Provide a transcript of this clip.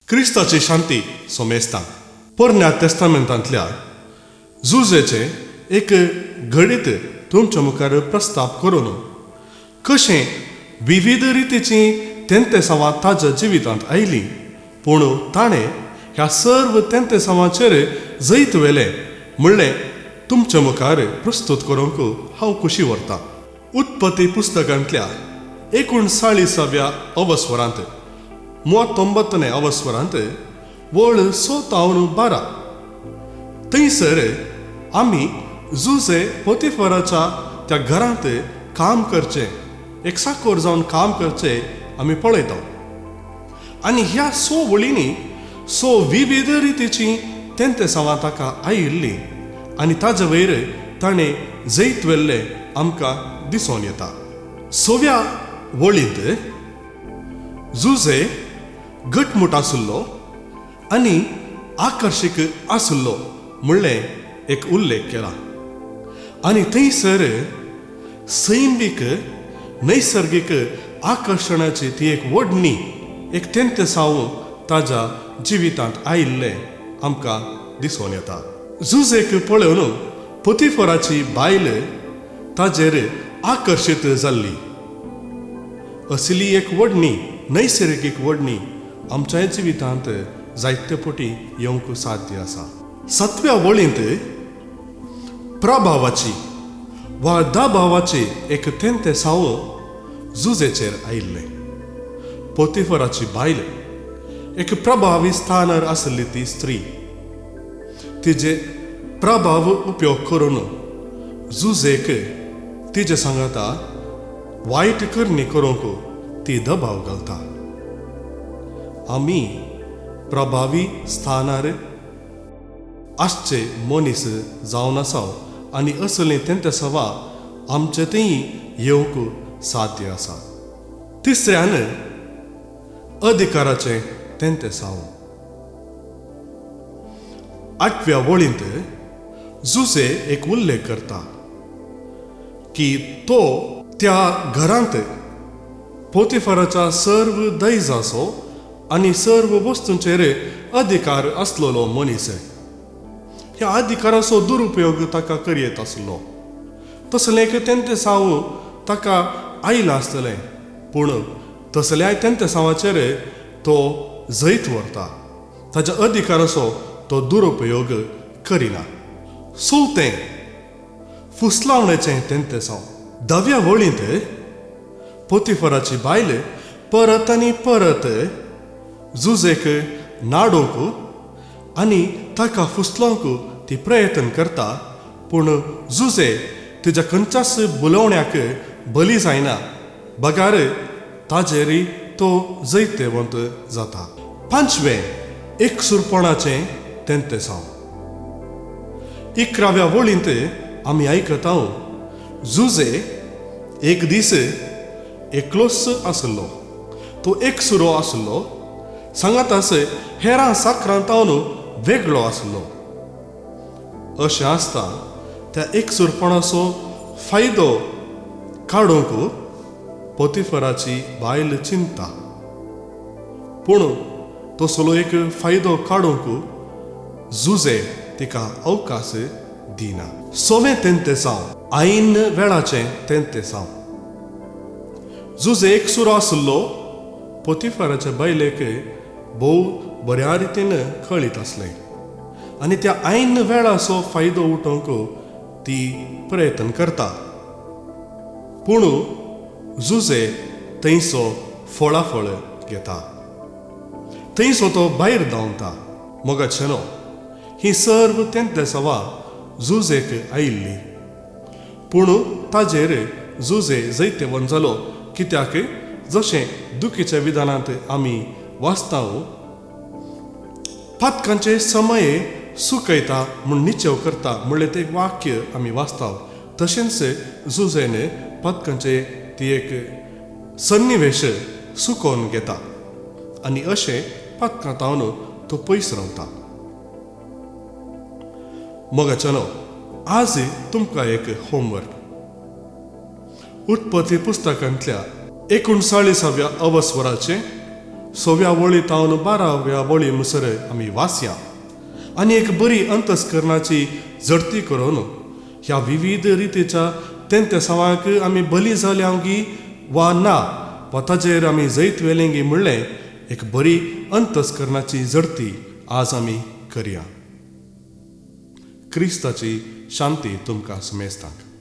क्रिस्ताची शांती सोमेस्तां. पोरण्या तेस्तामेंतांतल्या जुजेचें एक घडीत तुमच्या मुखार प्रस्ताप करून कशें विविध रितीचीं तेंतेसांवां ताज्या जिवितांत आयलीं, पूण ताणें ह्या सर्व तेंतेसांवांचेर जैत व्हेलें म्हणलें तुमच्या मुखार प्रस्तूत करूंक हांव खुशी व्हरतां. उत्पत्ती पुस्तकांतल्या 39व्या अवस्वरांत 39 अवस्वरांत वळ 6 तावन 12 थंयसर आमी जुजे पोतिफराच्या त्या घरांत काम करचें, एक साकोर जावन काम करचें आमी पळयता. आनी ह्या 6 वळींनी 6 विविध रितीचीं तेंतेसांवां ताका आयिल्लीं आनी ताजे वयर ताणें जैत व्हेल्लें आमकां दिसून येता. 6व्या वळींत जुजे घटमूट आशिल्लो आनी आकर्शीक आशिल्लो म्हणलें एक उल्लेख केला. आनी थंयसर सैमीक नैसर्गीक आकर्शणाची ती एक वडणी एक तेंतेसांव ताज्या जिवितांत आयिल्लें आमकां दिसून येता. जुजेक पळोवन पोतिफराची बायल ताजेर आकर्शीत जाल्ली. असली एक वडणी, नैसर्गीक वडणी आमच्या जिवितांत जायते पटी येवंक साध्य आसा. 7व्या वळींत प्रभावाची वा दबावाची एक तेंतेसांव जुजेचेर आयिल्लें. पोतिफराची बायल एक प्रभावी स्थानार आशिल्ली ती स्त्री तिजे प्रभाव उपयोग करून जुजेक तिजे सांगाता वायट करणी करूंक ती दबाव घालता. आमी प्रभावी स्थानार आसचे मनीस जावन आसा आनी असलें तेंतेसांवां आमचे थंय येवंक साध्य आसा. तिसऱ्यान अधिकाराचें तेंतेसांव. 8व्या वळींत जुजे एक उल्लेख करता की तो त्या घरांत पोतिफराच्या सर्व दैजाचो आनी सर्व वस्तूंचेर अधिकार आसलेलो मनीस. ह्या अधिकाराचो दुरुपयोग ताका करयेत आसलो. तसलें एक तेंतेसांव ताका आयलां आसतलें, पूण तसल्या तेंतेसांवाचेर तो जैत व्हरता. ताच्या अधिकाराचो तो दुरुपयोग करिना. 4थें फुसलावण्याचें तेंतेसांव. 10व्या वळींत पोतिफराची बायल परत आनी परत जुजेक नाडोवंक आनी ताका फुसलोवंक ती प्रयत्न करता, पूण जुजे तिज्या खंयच्याच बोलोवण्याक बली जायना, बगार ताजेरय तो जैतेवंत जाता. 5वें एकसुरपणाचें तेंतेसांव. 11व्या वळींत आमी आयकता जुजे एक दीस एकलोच आसलो, तो एकसुरो आसलो, सांगात आस हेरां साकरांतावन वेगळो आसलो. अशें आसता त्या एकसुरपणाचो फायदो काडूंक पोतिफराची बायल चिंता, पूण तसलो एक फायदो काडूंक जुजे तिका अवकाश दिना. 6वें तेंतेसांव ऐन वेळाचें तेंतेसांव. जुजे एकसुरो आसलो, पोतिफराच्या बायलेक भोव बऱ्या रितीन कळीत आसलें आनी त्या ऐन वेळाचो फायदो उठोवंक ती प्रयत्न करता, पूण जुजे थंयसो फळाफळ घेता, थंयसो तो भायर धांवता. मोगाचेनो ही सर्व तेंतेसांवां जुजेक आयिल्ली, पूण ताजेर जुजे जैतेवंत जालो. कित्याक जशें दुखीच्या विधानांत आमी वाचता पातकांचे समय सुकयता म्हूण निचेव करता म्हणलें तें वाक्य आमी वाचता, तशेंच जुजेन पातकांचे ती एक सन्निवेश सुकोवन घेता आनी अशें पातकां तो पयस रावता. मोगाच्यानो आज तुमकां एक होमवर्क. उत्पत्ती पुस्तकांतल्या 39व्या अवस्वराचें सव्या वळी तावन 12व्या वळी मुसर आमी वाचया आनी एक बरी अंतस्करणाची झडती करून ह्या विविध रितीच्या तेंतेसांवांक आमी बली जाल्यांगी वा ना वा ताजेर आमी जैत वेलेंगी म्हणलें एक बरी अंतस्करणाची झडती आज आमी करया. क्रिस्ताची शांती तुमकां समेस्तांक.